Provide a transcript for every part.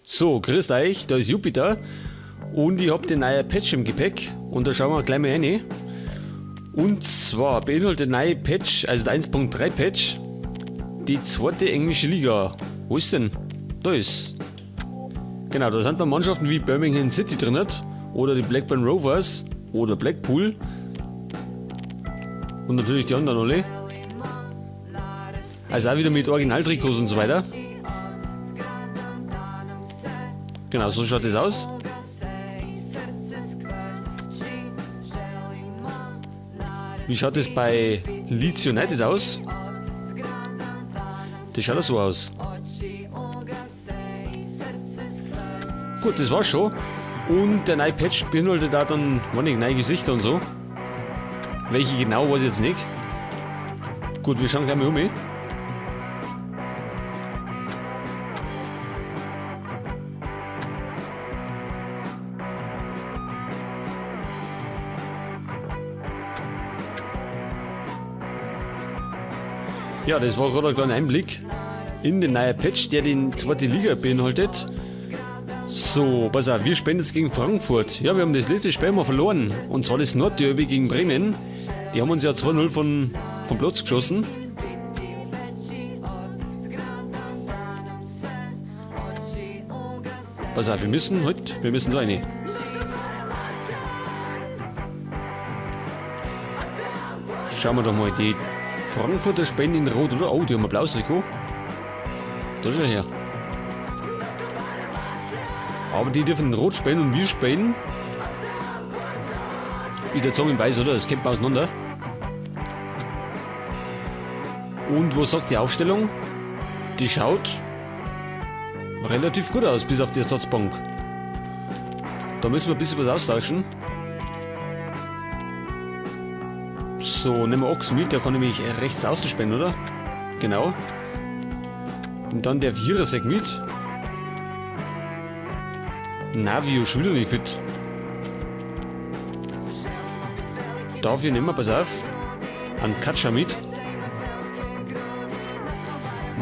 So, grüßt euch, da ist Jupiter und ich hab den neuen Patch im Gepäck und da schauen wir gleich mal rein. Und zwar beinhaltet der neue Patch, also der 1.3 Patch, die zweite englische Liga. Wo ist denn? Da ist. Genau, da sind dann Mannschaften wie Birmingham City drin oder die Blackburn Rovers oder Blackpool und natürlich die anderen alle. Also auch wieder mit Originaltrikots und so weiter. Genau, so schaut das aus. Wie schaut das bei Leeds United aus? Das schaut auch so aus. Gut, das war's schon. Und der neue Patch beinhaltet auch dann, weiß nicht, neue Gesichter und so. Welche genau, weiß ich jetzt nicht. Gut, wir schauen gleich mal um. Ja, das war gerade ein kleiner Einblick in den neuen Patch, der den zweite Liga beinhaltet. So, pass auf, wir spielen jetzt gegen Frankfurt. Ja, wir haben das letzte Spiel mal verloren. Und zwar das Nordderby gegen Bremen. Die haben uns ja 2-0 vom Platz geschossen. Pass auf, wir müssen da rein. Schauen wir doch mal, die Frankfurter spielen in Rot, oder? Oh, die haben ein blaues Trikot. Da schau her. Aber die dürfen in Rot spielen und wir spielen. Ich würd sagen in Weiß, oder? Das kennt man auseinander. Und was sagt die Aufstellung? Die schaut relativ gut aus, bis auf die Ersatzbank. Da müssen wir ein bisschen was austauschen. So, nehmen wir Ochs mit, der kann nämlich rechts außen spielen, oder? Genau. Und dann der Jirasek mit. Navio ist wieder nicht fit. Dafür nehmen wir, pass auf, einen Katscha mit.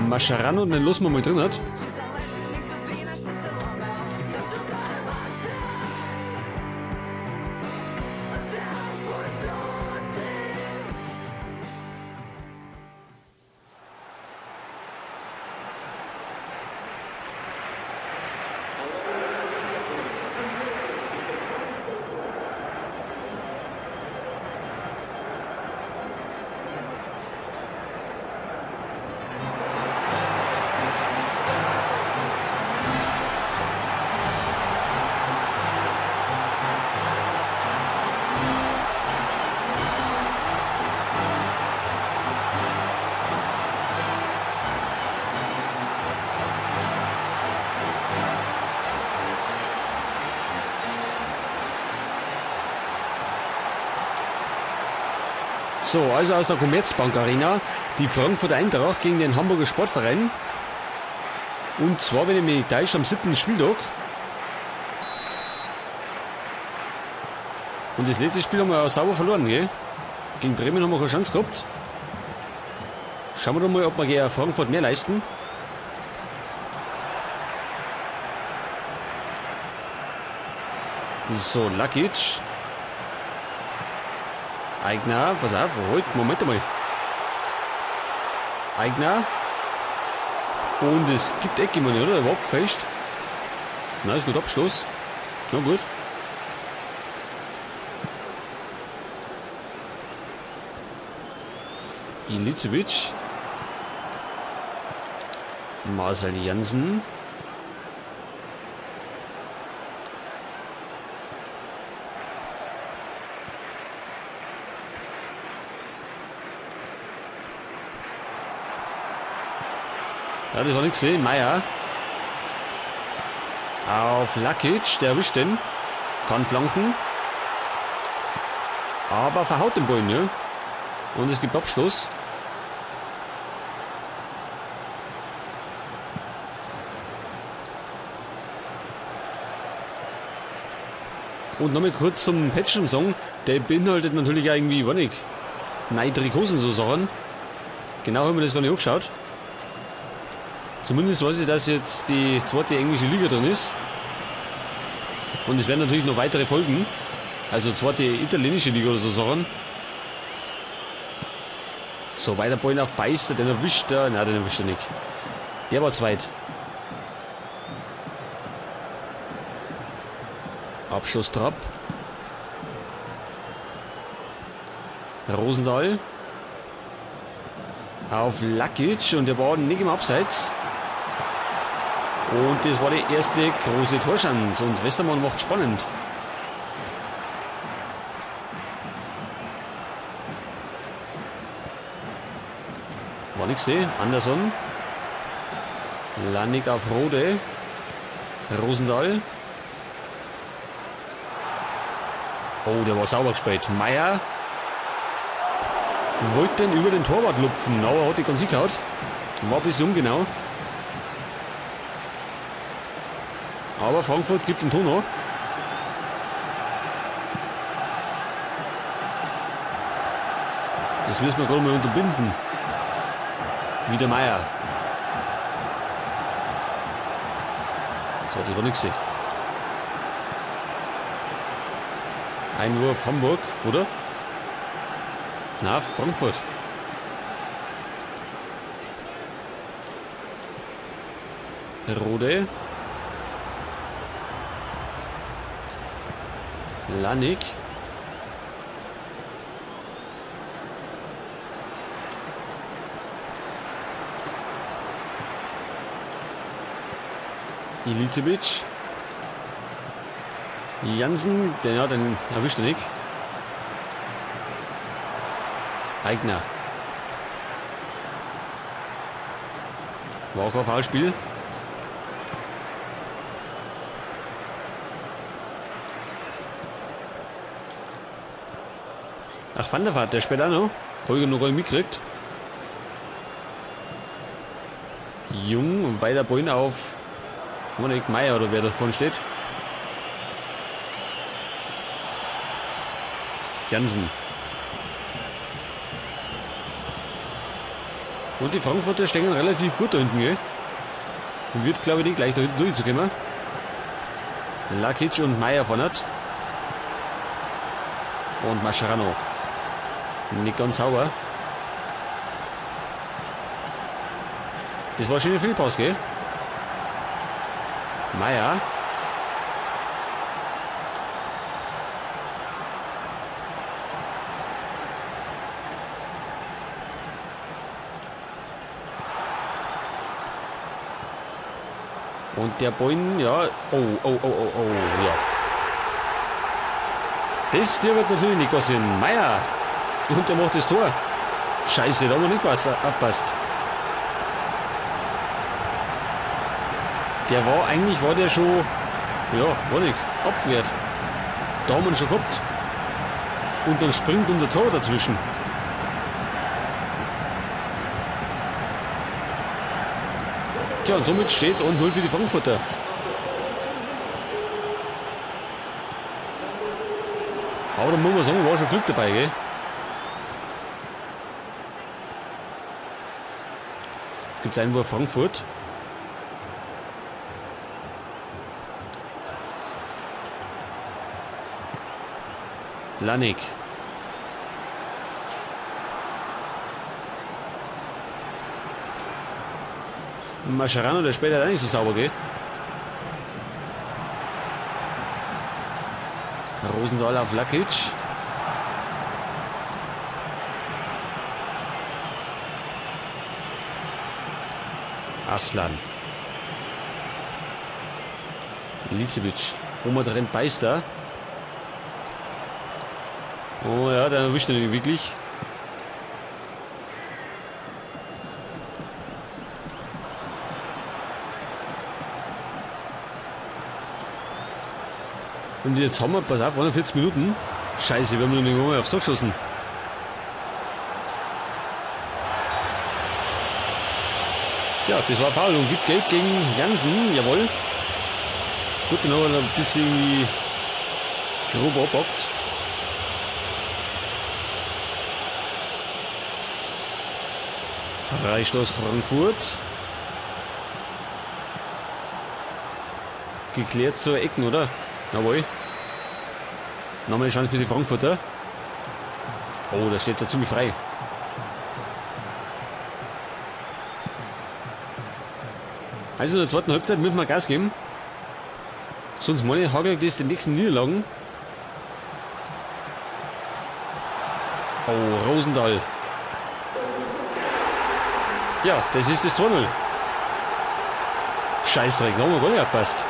Mascherano, den lassen wir mal drin hat. So, also aus der Commerzbank Arena, die Frankfurter Eintracht gegen den Hamburger Sportverein. Und zwar, wenn ich mich nicht täusche, am 7. Spieltag. Und das letzte Spiel haben wir ja sauber verloren, gell? Gegen Bremen haben wir keine Chance gehabt. Schauen wir doch mal, ob wir gegen Frankfurt mehr leisten. So, Lakic. Aigner, pass auf, halt, Moment einmal. Aigner. Und es gibt Ecke, meine, oder? Überhaupt fest. Na, ist gut, Abschluss. Na gut. Ilicevic. Marcel Jansen. Ja, das war nix, ne? Meier. Auf Lakic, der erwischt den. Kann flanken. Aber verhaut den Ball, ne? Und es gibt Abstoß. Und nochmal kurz zum Patch zum Song. Der beinhaltet natürlich irgendwie, weiß nicht, neue Trikots und so Sachen. Genau haben wir das gar nicht angeschaut. Zumindest weiß ich, dass jetzt die zweite englische Liga drin ist. Und es werden natürlich noch weitere folgen. Also zweite italienische Liga oder so Sachen. So, weiter Ballen auf Beister, den erwischt er. Nein, den erwischt er nicht. Der war zweit. Abschluss Trapp. Rosendahl. Auf Lakic und der war nicht im Abseits. Und das war die erste große Torschance. Und Westermann macht spannend. War nichts, Anderson. Lanik auf Rode. Rosendahl. Oh, der war sauber gespielt. Meier wollte den über den Torwart lupfen, aber hat die ganz hingehauen. War ein bisschen ungenau. Aber Frankfurt gibt den Ton noch. Das müssen wir gerade mal unterbinden. Wieder Meier. So, das war nix. Einwurf Hamburg, oder? Na, Frankfurt. Rode. Lanik. Ilicevic. Jansen, den, ja, den erwischt er nicht. Eigner. War kein Foulspiel. Ach, Van der Vaart, der spielt auch noch. Hab ich noch mitgekriegt. Jung, weiter Ballen auf Monik Meier oder wer da vorne steht. Jansen. Und die Frankfurter stehen relativ gut da hinten, gell? Wird, glaube ich, nicht gleich da hinten durchzukommen. Lakic und Meier vorne. Und Mascherano. Nicht ganz sauber. Das war eine schöne Fehlpass, gell? Meier. Und der Boin, ja. Oh, oh, oh, oh, oh, ja. Das hier wird natürlich nicht passieren. Meier. Und der macht das Tor. Scheiße, da haben wir nicht aufpasst. Der war, eigentlich war der schon, ja, war nicht, abgewehrt. Da haben wir ihn schon gehabt. Und dann springt unser Tor dazwischen. Tja, und somit steht's 1-0 für die Frankfurter. Aber da muss man sagen, war schon Glück dabei, gell? Es gibt Einwurf Frankfurt. Lanik. Mascherano, der spielt halt auch nicht so sauber, gell? Rosendahl auf Lakic. Aslan. Ilicevic. Oma rennt Beister. Oh ja, der erwischt ihn wirklich. Und jetzt haben wir, pass auf, 41 Minuten. Scheiße, wir haben noch nicht einmal aufs Tor geschossen. Ja, das war faul und gibt Gelb gegen Jansen, jawohl. Gut, dann haben wir ein bisschen irgendwie grob abpackt. Freistoß Frankfurt. Geklärt zur Ecken, oder? Jawohl. Nochmal eine Chance für die Frankfurter. Oh, da steht er ziemlich frei. Also in der zweiten Halbzeit müssen wir Gas geben. Sonst meine ich, hagelt das die nächsten Niederlagen. Oh, Rosendahl. Ja, das ist das 2-0. Scheißdreck, da haben wir gar nicht aufgepasst.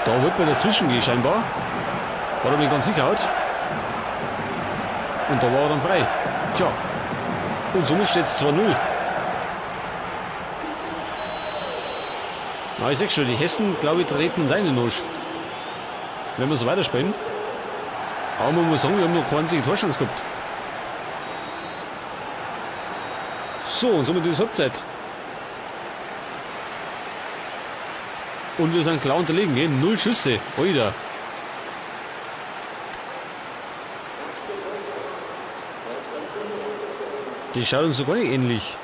Da wollte man dazwischen gehen scheinbar. War er nicht ganz sicher out. Und da war er dann frei. Tja. Und somit steht es 2-0. Na, ich sag schon, die Hessen, glaube ich, treten uns ein in den Arsch. Wenn wir so weiterspielen. Aber man muss sagen, wir haben noch keine einzige Torchance gehabt. So, und somit ist es Halbzeit. Und wir sind klar unterlegen, gell? 0 Schüsse. Alter. Die schaut uns so gar nicht ähnlich.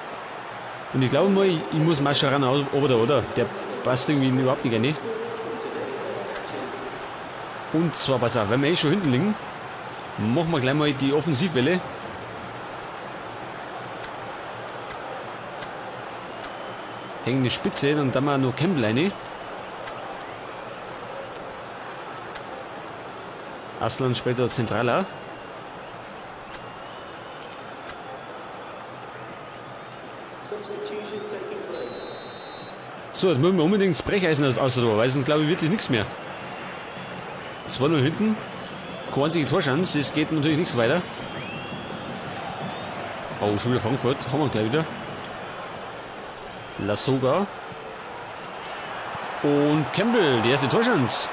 Und ich glaube mal, ich muss Mascherano oben da, oder? Der passt irgendwie überhaupt nicht rein. Und zwar, pass auf, wenn wir eh schon hinten liegen, machen wir gleich mal die Offensivwelle. Hängen die Spitze und dann mal noch Campbell rein. Aslan später zentraler. So, jetzt müssen wir unbedingt das Brecheisen außer weil sonst glaube ich wird das nichts mehr. 2-0 hinten. Keine einzige Torschance, das geht natürlich nichts weiter. Oh, schon wieder Frankfurt, haben wir gleich wieder. Lasogga. Und Campbell, die erste Torschance.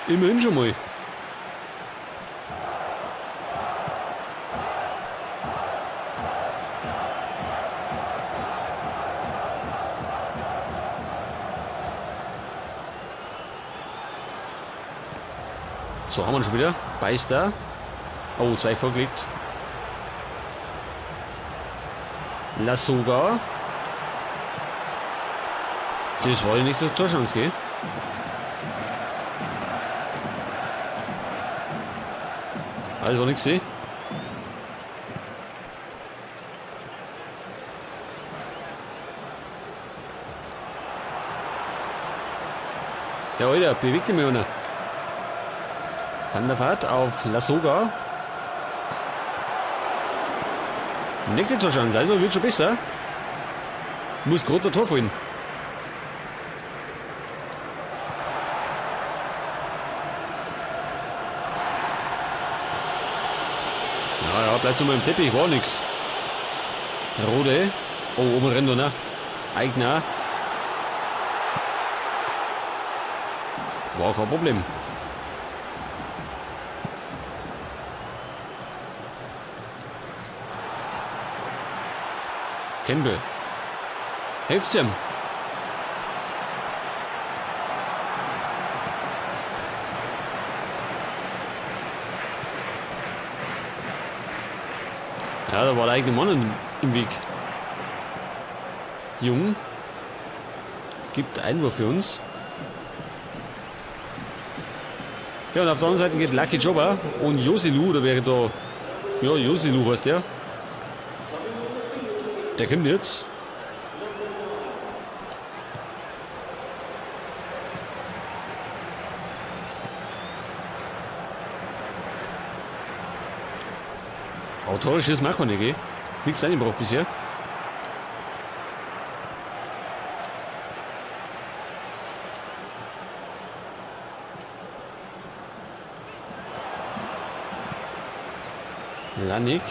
Immerhin schon mal. So, haben wir schon wieder. Beister. Oh, 2 vorgelegt. Lasogga. Das war ja nicht der Torschance, gell? Also war nichts, eh? Ja, Alter, bewegt dich mal einer. Van der Vaart auf Lasogga. Nächste Torschance, also wird schon besser. Muss gerade der Tor fallen. Ja, ja, bleibt mal im Teppich, war nix. Rode. Oh, oben rennt er, ne? Aigner. War kein Problem. Campbell. Helft's ihm. Ja, da war der eigene Mann im Weg. Jung. Gibt Einwurf für uns. Ja, und auf der anderen Seite geht Lucky Jobber und Joselu, da wäre da. Ja, Joselu heißt der. Der kommt jetzt. Aber Tore schießen wir auch keine, gell? Nichts eingebracht bisher. Lanik.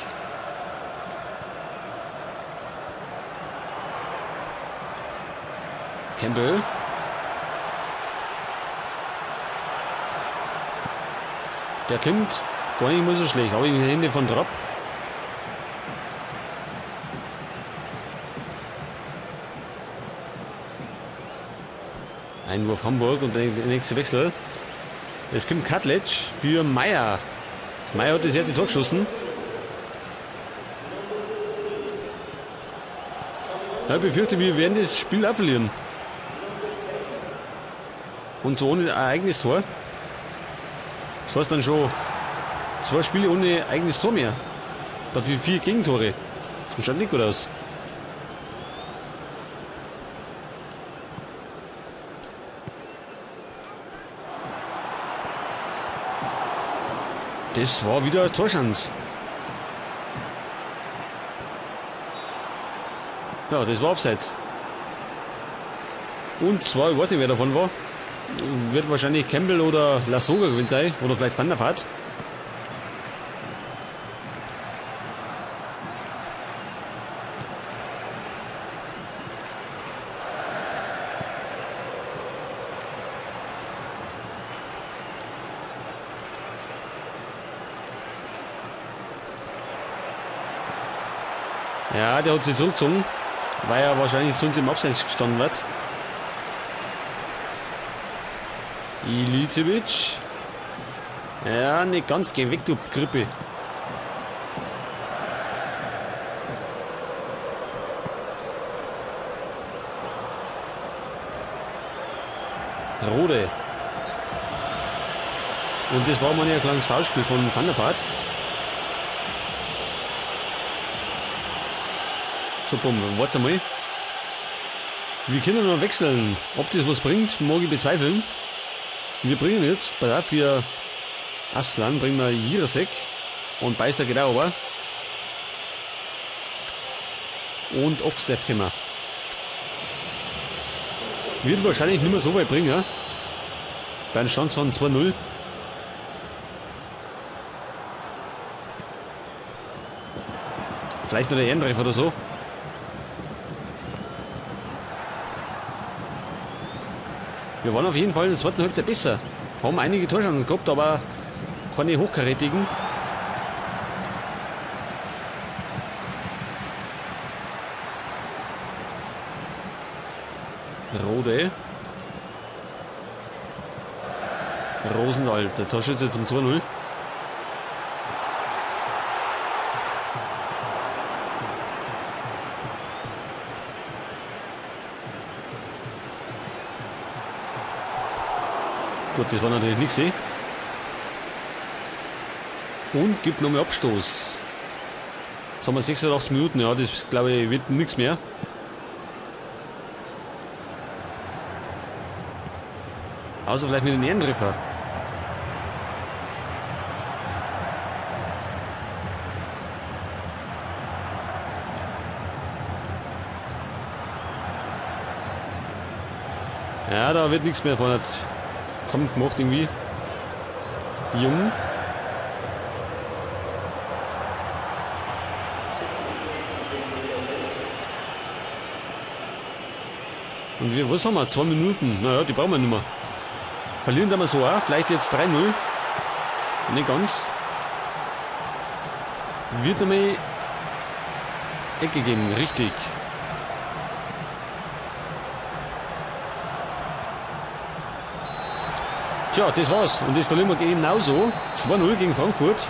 Campbell. Der kommt gar nicht mal so schlecht, aber in die Hände von Trapp. Einwurf Hamburg und der nächste Wechsel. Es kommt Katlec für Meier. Meier hat das erste Tor geschossen. Ja, ich befürchte, wir werden das Spiel auch verlieren. Und so ohne ein eigenes Tor. Das heißt dann schon 2 Spiele ohne eigenes Tor mehr. Dafür 4 Gegentore. Das schaut nicht gut aus. Das war wieder eine Torschance. Ja, das war abseits. Und zwar, ich weiß nicht, wer davon war. Wird wahrscheinlich Campbell oder Lasogga gewesen sein. Oder vielleicht Van der Vaart. Ja, der hat sich zurückgezogen, weil er wahrscheinlich sonst im Abseits gestanden wird. Ilicevic. Ja, nicht ganz. Geh weg, du Grippe. Rode. Und das war mal ein kleines Foulspiel von Van der Vaart. So, bumm, warte mal. Wir können noch wechseln. Ob das was bringt, mag ich bezweifeln. Wir bringen jetzt, pass auf, für Aslan bringen wir Jirasek und Beister geht auch aber. Und Oxlef können wir. Wird wahrscheinlich nicht mehr so weit bringen. Bei einem Stand von 2-0. Vielleicht noch der Ehrentreffer oder so. Wir waren auf jeden Fall in der zweiten Halbzeit besser. Haben einige Torchancen gehabt, aber keine hochkarätigen. Rode. Rosenthal, der Torschütze zum 2-0. Gut, das war natürlich nichts, eh? Und gibt nochmal Abstoß. Jetzt haben wir 86 Minuten, ja, das glaube ich wird nichts mehr. Außer vielleicht mit dem Ehrentreffer. Ja, da wird nichts mehr vorne zusammen gemacht irgendwie. Jung. Und wir, was haben wir? 2 Minuten. Naja, die brauchen wir nicht mehr. Verlieren da wir so auch. Vielleicht jetzt 3-0. Nicht ganz. Wird nochmal Ecke geben, richtig. Tja, das war's. Und das verlieren wir genauso. 2-0 gegen Frankfurt.